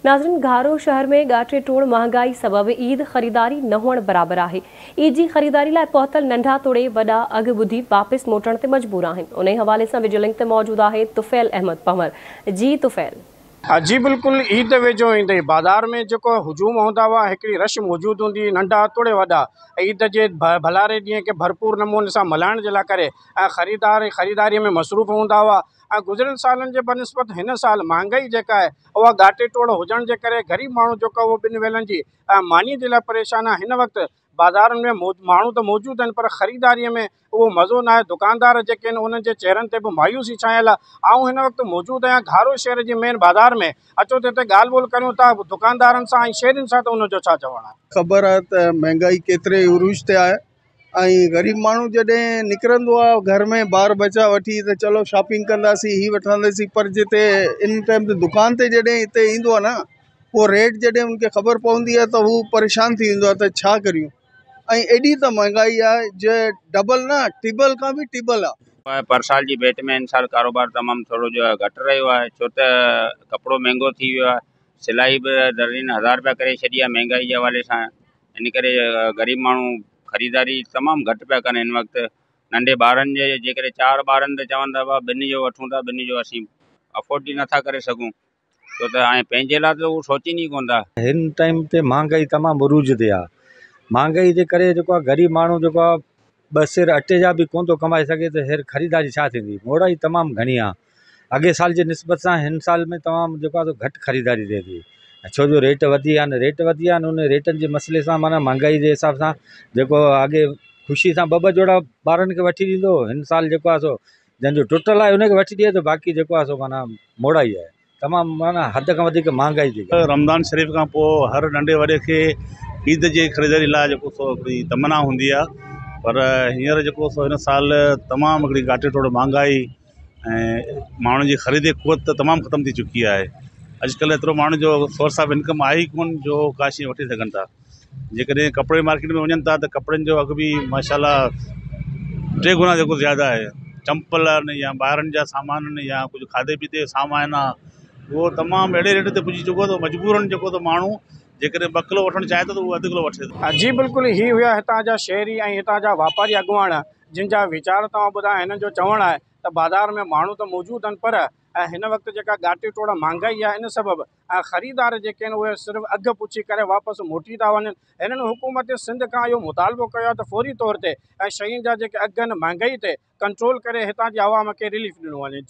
ناظرين گهارو شهر ۾ ڳاٽي ٽوڙ مهانگائي سبب عيد خريداري نه هئڻ برابر آهي. عيد جي خريداري لاء پهتل ننڍا توڙي وڏا اگهه ٻڌي واپس موٽڻ تي مجبور آهن. انهي حوالي سان وڊيو لنڪ تي موجود آهي طفيل احمد پنهور. جي طفيل. جي بلڪل عيد ويجهو ايندي ئي بازار ۾ جيڪو هجوم هوندا هئا هڪڙي رش موجود هوندي هئي ننڍا توڙي وڏا عيد جي ڀلاري ڏينهن کي ڀرپور نموني سان ملهائڻ جي لاء ڪري خريدار خريداري ۾ مصروف هوندا هئا ۽ گذريل سالن جي بنسبت هن سال مهانگائي جيڪا آهي اها ڳاٽي ٽوڙ هجڻ جي ڪري غريب ماڻهو جيڪو آهي اهو ٻن ويلن جي ماني جي لاء پريشان آهي هن وقت بازارن ۾ ماڻهو ته موجود آهن پر خريداري ۾ اهو مزو ناهي دڪاندار جيڪي آهن انهن جي چهرن تي به مايوسي ڇانيل آهي آئون هن وقت موجود آهيان گهارو شهر جي مين بازار ۾ اچو ته هتي ڳالهه ٻولهه ڪريون ٿا دڪاندارن سان ۽ شهرين سان ته انهن جو ڇا چوڻ آهي. خبر آهي ته مهنگائي ڪيتري عروج تي آهي ۽ غريب ماڻهو جڏهن نڪرندو آهي گهر ۾ ٻار ٻچا وٺي ته چلو شاپنگ ڪنداسين هي وٺنداسين پر جتي ان ٽائيم تي دڪان تي جڏهن هتي ايندو آهي نه پوء ريٽ جڏهن ان کي خبر پوندي آهي ته هو پريشان ٿي ويندو آهي ته ڇا ڪريون ۽ ايڏي ته مهنگائي آهي جي ڊبل نه ٽبل کان به ٽبل آهي. پر سال جي ڀيٽ ۾ هن سال ڪاروبار تمام ٿورو جو آهي گهٽ رهيو آهي ڇو ته ڪپڙو مهنگو ٿي ويو آهي سلائي به درزين هزار رپيا ڪري ڇڏي آهي مهنگائي جي حوالي سان ان ڪري غريب ماڻهو خريداري تمام گهٽ پيا ڪن هن وقت ننڍي ٻارن جي جيڪڏهن چار ٻارن ته چون ٿا بابا ٻن جو وٺون ٿا ٻن جو اسين افورڊ ئي نٿا ڪري سگهون ڇو ته هاڻي پنهنجي لاء ته هو سوچين ئي ڪونه ٿا. هن ٽائيم تي مهانگائي تمام عروج تي آهي مهانگائي جي ڪري جيڪو آهي غريب ماڻهو جيڪو آهي ٻه سير اٽي جا به ڪونه ٿو ڪمائي سگهي ته هير خريداري ڇا ٿيندي موڙائي تمام گهڻي آهي اڳي سال جي نسبت سان هن سال ۾ تمام جيڪو آهي سو گهٽ خريداري ٿئي ٿي ڇو جو ريٽ وڌي ويا آهن ريٽ وڌي ويا آهن ان ريٽن جي مسئلي سان معنيٰ مهانگائي جي حساب سان جيڪو اڳي خوشي سان ٻه ٻه جوڙا ٻارن کي وٺي ڏيندو هو هن سال جيڪو آهي سو جنهن جو ٽٽل آهي ان کي وٺي ڏئي ٿو باقي جيڪو آهي سو معنيٰ موڙائي آهي تمام معنيٰ حد کان وڌيڪ مهانگائي ٿي ڪئي. رمضان شريف کان پوء هر ننڍي وڏي کي عيد جي خريداري لاء جيڪو سو هڪڙي تمنا هوندي آهي پر هينئر جيڪو سو هن سال تمام هڪڙي گهاٽي ٽوڙ مهانگائي ۽ ماڻهن جي خريدي قوت ته تمام ختم ٿي چڪي آهي اڄڪلهه ايترو ماڻهن جو سورس آف انڪم آهي ئي ڪونه جو ڪا شيءِ وٺي سگهن ٿا جيڪڏهن ڪپڙي جي مارڪيٽ ۾ وڃن ٿا ته ڪپڙن جو اگهه به ماشاء الله ٽي گنا جيڪو زياده آهي چمپل آهن يا ٻارن جا سامان آهن يا ڪجهه کاڌي پيتي جو سامان آهي اهو تمام اهڙي ريٽ تي پڄي چڪو آهي ته مجبورن جيڪو ته ماڻهو جيڪڏهن ٻه ڪلو وٺڻ چاهي ٿو ته اهو اڌ ڪلو وٺي ٿو. جي بلڪل هي هيا هتان جا شهري ۽ هتان جا واپاري اڳواڻ جن جا ويچار توهان ٻڌا هنن جو چوڻ آهي ته بازار ۾ ماڻهو ته موجود آهن پر هن وقت جيڪا ڳاٽي ٽوڙ مهانگائي آهي ان سبب خريدار جيڪي آهن اهي صرف اگهه پڇي ڪري واپس موٽي ٿا وڃن هنن حڪومت سنڌ کان اهو مطالبو ڪيو آهي ته فوري طور تي شين جا جيڪي اگهه آهن مهانگائي تي ڪنٽرول ڪري هتان جي عوام کي رليف ڏنو وڃي.